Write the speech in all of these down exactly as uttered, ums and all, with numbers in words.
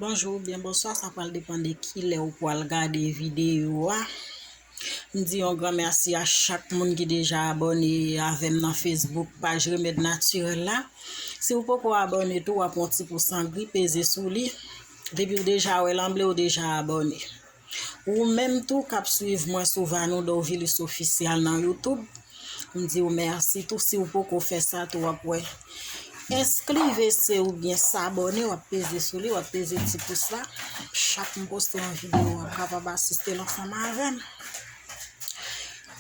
Bonjou oubyen bonswa, sa pral depann de kilè ou pral gade videyo a. M di yon gran mèsi a chak moun ki deja abòne avè m nan Facebook, paj Remèd Natirèl la. Si w poko abòne tou, w ap wè yon ti pous an gri, peze sou li. Depi w deja wè l an ble, w deja abòne. Ou menm tou k ap swiv mwen sou Vanou Dorvilus Official nan YouTube, m di w mèsi tou. Si w poko fè sa tou, w ap wè. Enskri, vese oubyen sabòne, w ap peze sou li, w ap peze ti pous la. Chak m poste yon videyo, w ap kapab asiste l ansanm avè m.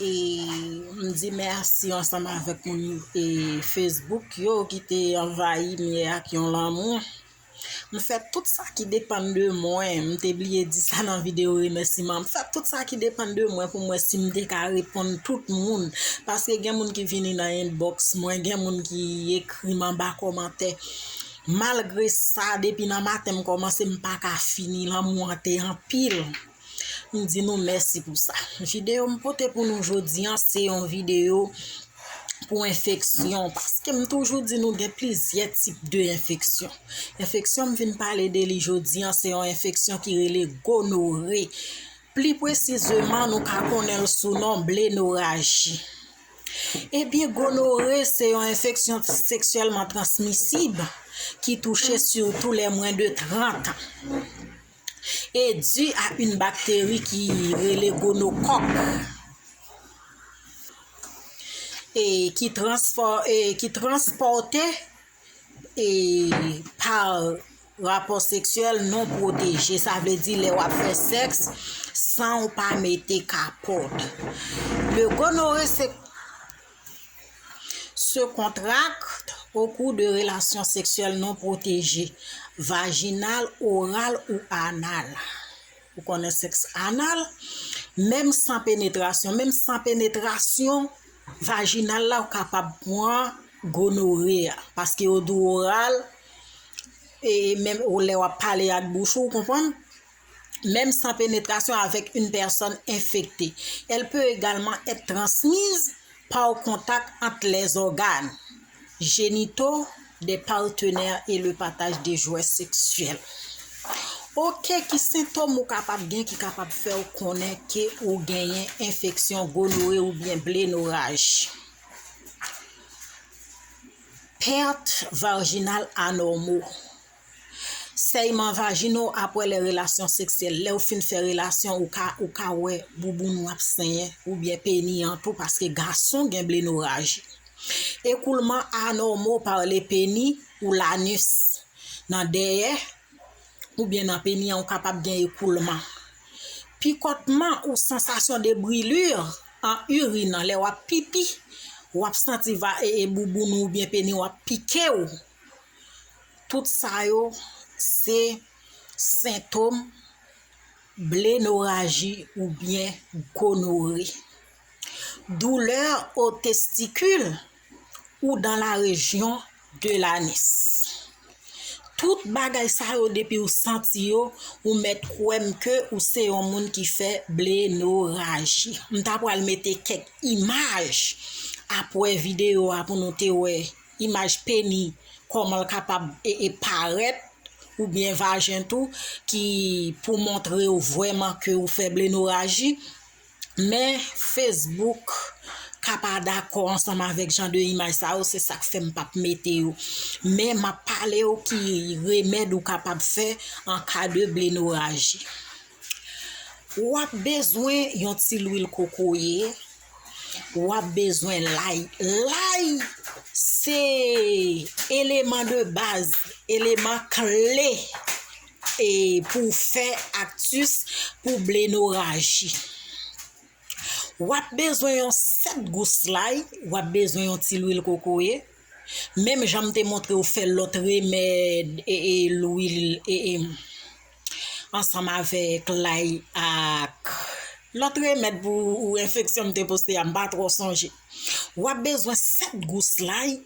E m di mèsi ansanm avèk moun, e, Facebook yo ki te anvayi m yè ak yon lanmou. M fè tout sa ki depann de mwen. M te bliye di sa nan videyo remèsiman. M fè tout sa ki depann de mwen pou m wè si m te ka reponn tout moun. Paske gen moun ki vini nan inbox mwen, gen moun ki ekri m anba kòmantè. Malgre sa, depi nan maten m kòmanse, m pa ka fini. Lanmou an te anpil. M di nou mèsi pou sa. Videyo m pote pou nou jodi an, se yon videyo pou enfeksyon, paske m toujou di nou gen plizyè tip de enfeksyon. Enfeksyon m vin pale de li jodi an, se yon enfeksyon ki rele gonore. Pli presizeman, nou ka konnen l sou non blenoraji. Ebyen, gonore se yon enfeksyon seksyèlman transmisib ki touche surtout les moins de trente ans. E dû à une bactérie ki rele gonokòk, e ki transfò-, e ki transpòte, e pa rapò seksyèl non pwoteje. Sa vle di lè w ap fè sèks san w pa mete kapòt. Le gonorrhée se, se contracte au cours de relations sexuelles non protégées, vaginales, orales ou anales. Ou konnen sèks anal, menm san penetrasyon, menm san penetrasyon vajinal la, ou kapab pran gonore a, paske yo di w oral, e menm ou lè w ap pale ak bouch ou, ou konprann? Même sans pénétration avec une personne infectée. Elle peut également être transmise par contact entre les organes génitaux des partenaires et le partage des jouets sexuels. Ok, ki sentòm ou kapab gen ki kapab fè w konnen ke ou genyen enfeksyon gonore oubyen blenoraj? Perte vaginale anormaux. Sèyman vajino apre lè relasyon seksyèl. Lè w fin fè relasyon, ou ka, ou ka wè bouboun ou ap senyen, oubyen peni an tou, paske gason gen blenoraji. Écoulement anormal par le pénis ou l'anus. Nan dèyè, oubyen nan peni an, ou kapab gen ekoulman. Pikòtman ou sansasyon de brûlure en urinant, lè w ap pipi, w ap santi va, e, e bouboun ou oubyen peni w ap pike w. Tout sa yo, se sentòm blenoraji oubyen gonore. Douleur aux testicules ou dans la région de l'anus. Tout bagay sa yo, depi w santi yo, ou mèt kwè m ke ou se yon moun ki fè blenoraji. M ta pral mete kèk imaj apre videyo a pou nou te wè imaj peni, kòman l kapab e, e parèt, oubyen vajen tou, ki pou montre w vrèman ke ou fè blenoraji. Men Facebook ka pa dakò ansanm avèk jan de imaj sa yo, se sa k fè m p ap mete yo. Men m ap pale w ki remèd ou kapab fè an ka de blenoraji. W ap bezwen yon ti lwil kokoye, w ap bezwen lay. Lay se eleman de baz, eleman kle, e pou fè aktis pou blenoraji. W ap bezwen yon sèt gous lay, w ap bezwen yon ti lwil kokoye. Menm jan m te montre w fè lòt remèd, e, e, lwil, e, e, ansanm avèk lay ak lòt remèd pou enfeksyon m te poste a, m pa twò sonje. W ap bezwen sèt gous lay,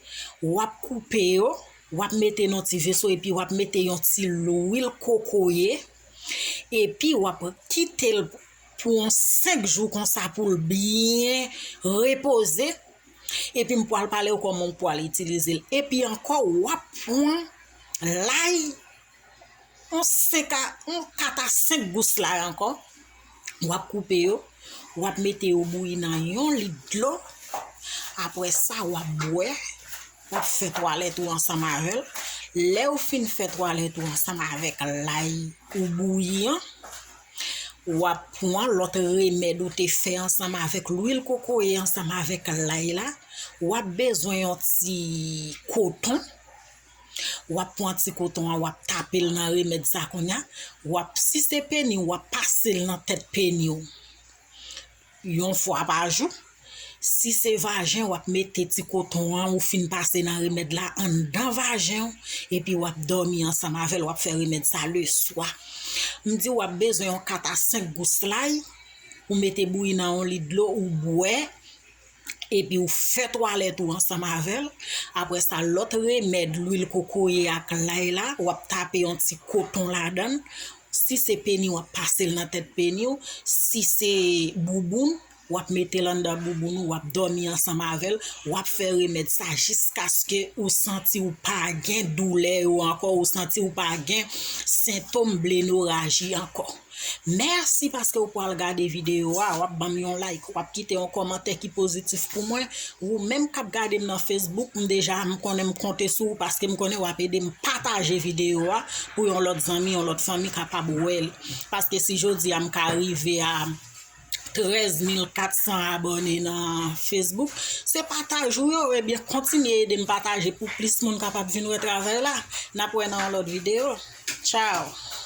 w ap koupe yo, w ap mete nan ti veso epi w ap mete yon ti lwil kokoye, epi w ap kite l pou yon senk jou konsa pou l byen repoze. Epi m pral pale w kòman w pral itilize l. Epi ankò, w ap pran lay, yon senk a yon kat a senk gous lay ankò. W ap koupe yo, w ap mete yo bouyi nan yon lit dlo. Apre sa, w ap bwè, w ap fè twalèt ou ansanm avè l. Lè w fin fè twalèt ou ansanm avèk lay ou bouyi an, w ap pran lòt remèd ou te fè ansanm avèk lwil kokoye ansanm avèk lay la. W ap bezwen yon ti koton. W ap pran ti koton an, w ap tape l nan remèd sa kounye a. W ap, si se peni, w ap pase l nan tèt peni w yon fwa pa jou. Si se vajen, w ap mete ti koton an ou fin pase nan remèd la anndan vajen w, epi w ap dòmi ansanm avè l, w ap fè remèd sa leswa. M di w ap bezwen yon kat a senk gous lay, ou mete bouyi nan yon lit dlo, ou bwè, epi ou fè twalèt ou ansanm avè l. Apre sa, lòt remèd, lwil kokoye ak lay la, w ap tape yon ti koton ladan l. Si se peni, w ap pase l nan tèt peni w. Si se bouboun, w ap mete l anndan bouboun ou, w ap dòmi ansanm avè l. W ap fè remèd sa jiskaske ou santi ou pa gen doulè yo ankò, ou santi ou pa gen sentòm blenoraji ankò. Mèsi paske w pral gade videyo a, w ap ban m yon like, w ap kite yon kòmantè ki pozitif pou mwen. Ou menm k ap gade m nan Facebook, m deja, m konnen m konte sou ou paske m konnen w ap ede m pataje videyo a pou yon lòt zanmi, yon lòt fanmi kapab wè l. Paske si jodi a m ka rive a trèz mil kat san abòne nan Facebook, se pataj ou yo, ebyen kontinye ede m pataje pou plis moun kapab vin wè travay la. N ap wè nan yon lòt videyo. Tchao!